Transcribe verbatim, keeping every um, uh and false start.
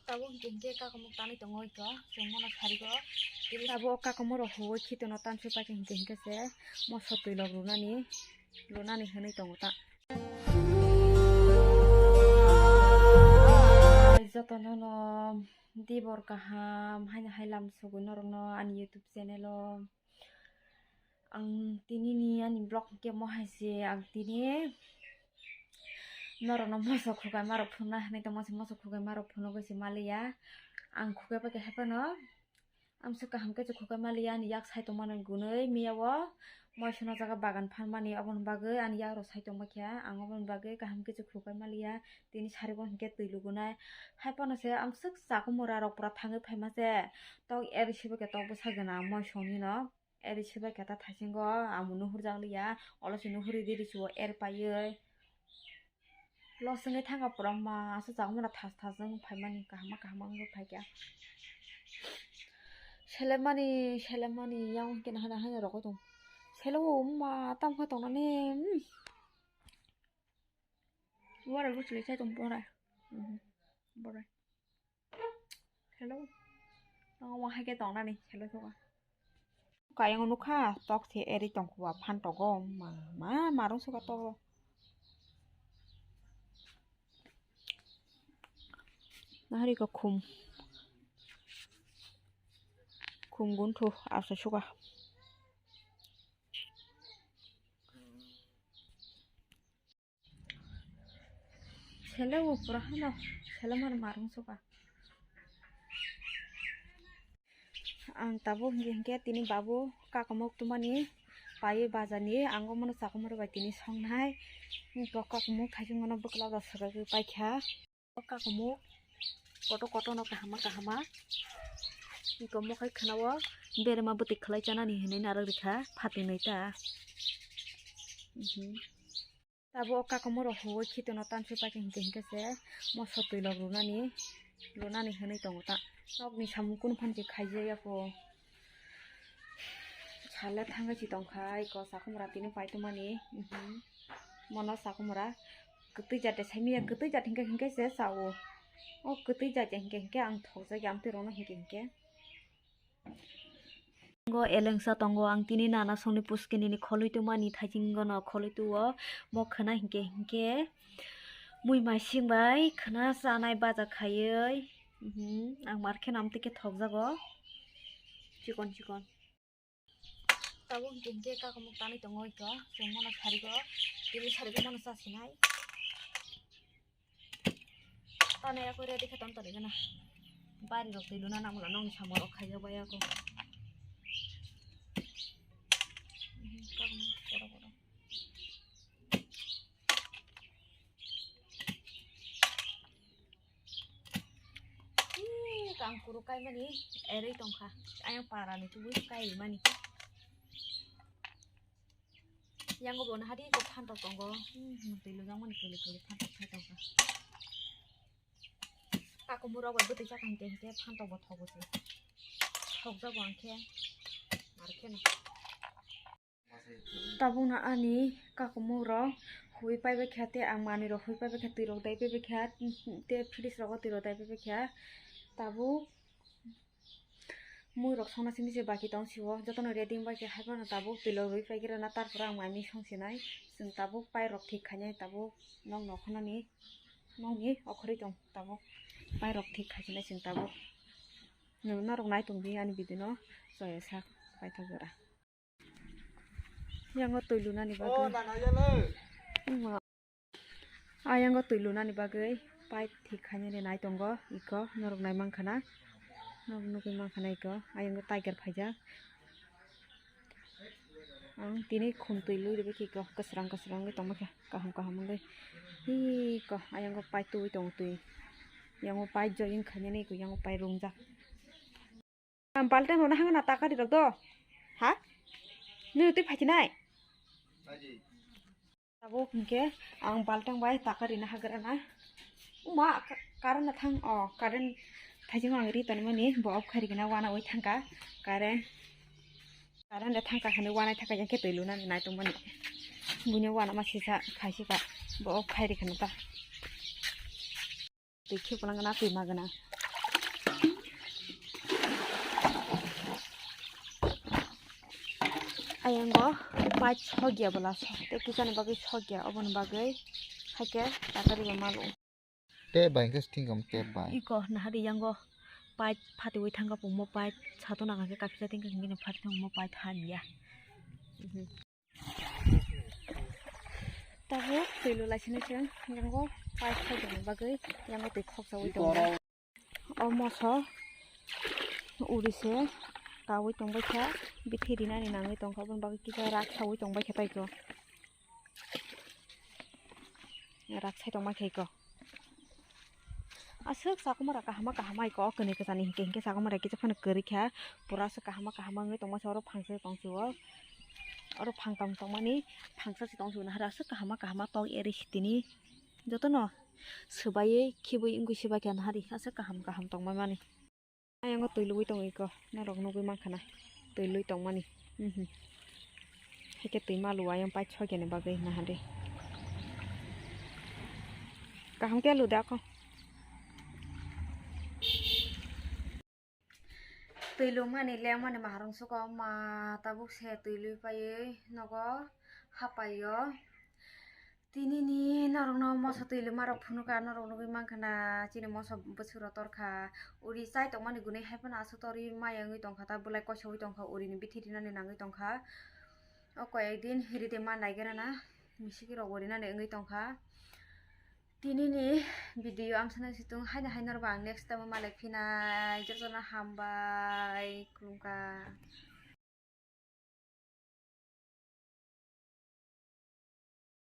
Tabuk hinkhe hinkhe kakomok tanwi tongo iko, chwng mano sarigo. Tini tabuk o kakomorok huwi khitono tamsok paikha hinkhe hinkhe se moso twilok runani, runani hwnwi tongo ta. Jotono no dibor kaham haino hai lam sogwi norokno ani YouTube channel o. Ang tini ni ani vlog hwnkhe mo hai se, ang tini norokno moso khukai marok phunukna hinwi tongma se, moso khukai marok phunugwi se maliya. Ang khukai pai khe haphano amswk kaham khe se khukai maliya, ani yak sai tongmani gunui miya o moisono jaga bagan phanmani, oboni bagwi ani yak rok sai tongma khe ang oboni bagwi kaham khe se khukai maliya. Tini sarigo hinkhe twi lugunai, haphano se amswk chakumura rok pura thangwi phaima se, tok eri sibakhe tok bwsa gwnang moisoni no. Eri sibai khe ta thaisingo, amo nuhurjak liya, olo se nuhuri di risuo er paiwi. Los wngwi thangkha pura ma, aswk chakumura thas thas wng phaimani, kaham ma kaham wngwi phaikha. Selemani, selemani, yang khe haino haino rogwi tong. Selo ma, tamo khe tongnani, hmm. Warai bwswlwi chai tong borai. Mhm. Borai. Hello. Tamo hai khe tongnani hello thoka. Kayang nukha tok se eri tongkhuba phan togo ma ma marung suka togo. Nahari ko khum. Khum gunthu asa suka. Sele o pura hano, sele mar marung soka. Ang tabuk hinkhe hinkhe tini babu kakamuk tumani paiwi bazani, ang o mano chakumar bai tini songnai. Tok kakamuk thaichung mano bwkla da swkagwi paikha. O kakamuk kotor kotor no kahama kahama. Iko mokhai khwnao berma bwtwi khwlai chanani hinwi narwk rikha phatinwi ta. Mhm. Tabuk o kakamurok huwi khitono tamsok paikha hinkhe hinkhe se moso twilok runani, runani hinwi tongo ta. Nokni samung kunu phan se khaijak yako. Sale thangwi si tongkha iko chakumura tini paitwmani. Mhm. Mono chakumura kwtwi jat de saimanya, kwtwi jat hinkhe hinkhe se sao. O kwtwi jat hinkhe hinkhe ang thokjak ya amtwi rokno hinkhe hinkhe. Ngo elengsa tongo, ang tini nana songni puskini ni kholwi tongmani thaiching gono kholwi tuo, mo khwna hinkhe hinkhe mui maising bai khwna chanai baja khaiwi, mhm, ang mar kheno amtwi khe thokjago chikon chikon. Tabuk hinkhe hinkhe kakamuk tanwi tongo iko, chwng mano sarigo, tini sarigo mano chasinai. Tane ako ready khe ton toni gana. Bari rok twi luna nang mula nong samor ok khaijak bai ako. Ih, kang kuru kai mani erei tongkha. Ayang para ni tubui kai mani. Yang bo na hari ko phantok tongo. Hmm, hmm, twi lujak mani kwlwi kwlwi phantok thai tongkha. Kakumurok bai bwtwi chakha hinkhe hinkhe phantok bo thogo se. Thokjago ang khe. Mar khe no. Tabukno ani kakumurok hui paibai kha tei ang manwirok hui paibai kha, twirok dai paibai kha, tei fridge rogo twirok dai paibai kha. Tabuk Muirok songna simi se baki tong sio, jotono ready wngbai khe haiphano tabuk twilok rwi paikrana, tarpore ang mai mui songsinai. Chwng tabuk pairok thik khainai, tabuk nok nokhnani nokni okhorwi tong tabuk pairok thik khaisinai chwng tabuk. Nwng norok nai tongdi ani video no, choya sak paithak jora. Yango twi lunani bagwi. Wngma. Ayango twi lunani bagwi pipe thik khainani nai tongo, iko norok nai mankha na, norok nugwi mankha na iko, ayango tiger phaijak. Ang tini khum twi lui rwbaikhe iko kwsrang kwsrang wngwi tongmakha, kaham kaham wngwi. Iko ayango pipe tubui tongo twi, yango pipe join khainani iko yango pipe rungjak. Ang balteng rwna hangna takari rok do. Ha? Nini twi phaichinai? Tabuk hinkhe ang balteng bai takari na hagra na. Uma ka-, current na thang, o, current thaijing ang ri toni mani bo off khai rikna wana oi thangka current. Current de thangka hwnwi wanai thangka yang khe twi luna nai tongmani. Buini wana ma sisa khaisika bo off khai rikna ta. Twi khibana gana twi ma gana. Ayango pipe sogya bwla so, tei kisani bagwi sogya, oboni bagwi haikhe tatari bai malo. Tei bai hwnkhe stingam tei bai. Iko nahari yango pipe phatiwi thangkha pungmo pipe sato nang khe kaphisa tingkha hwnkhe phati thangmo pipe hamya. Mhm. Tabuk twi lulaisi nai chwng yango pipe sogya ni bagwi yango twi khokjawi tongo. O moso uri se kawi tongbaikha, bithi rinani nangwi tongkha, oboni bagwi kisa rak sawi tongbaikha taiko. Rak sai tongbaikha iko. Aswk chakumara kahama kahama iko, o kwnwi kwchani hinkhe hinkhe chakumara kisa phano kwrwikha, pura aswk kahama kahama wngwi tongmasa oro phangsa tongsiwo. Oro phangtam tongmani phangsa se tongsio nahari aswk kahama kahama tok eri sitini. Jotono swbaiwi khibwi wngwi swbaikha nahari aswk kaham kaham tongmani. Ayang o twi lwi tongo iko, norok nugwi mankha na twi lwi tongmani. Mhm. Haikhe twi ma lu ayang pipe sogya ni bagwi nahari. Kaham khe lu de ako. Twi lwmani lemani maharung suko ma tabuk se twi lwi paiwi nogo hapaio. Tinini norokno moso twi lwmarok phunukha, norok nugwi mankha na chini moso bwswk rotor kha. Uri chai tongmani gwnwi hai phano aswk torwi maya wngwi tongkha, ta bwlai koisawi tongkha, urini bithi rinani nangwi tongkha. O koi ek din ride ma naigerana, misikirokbo rinani wngwi tongkha. Tinini video amsana situng haino haino rwba ang next time malai phinai, jotono hambai, khulumkha.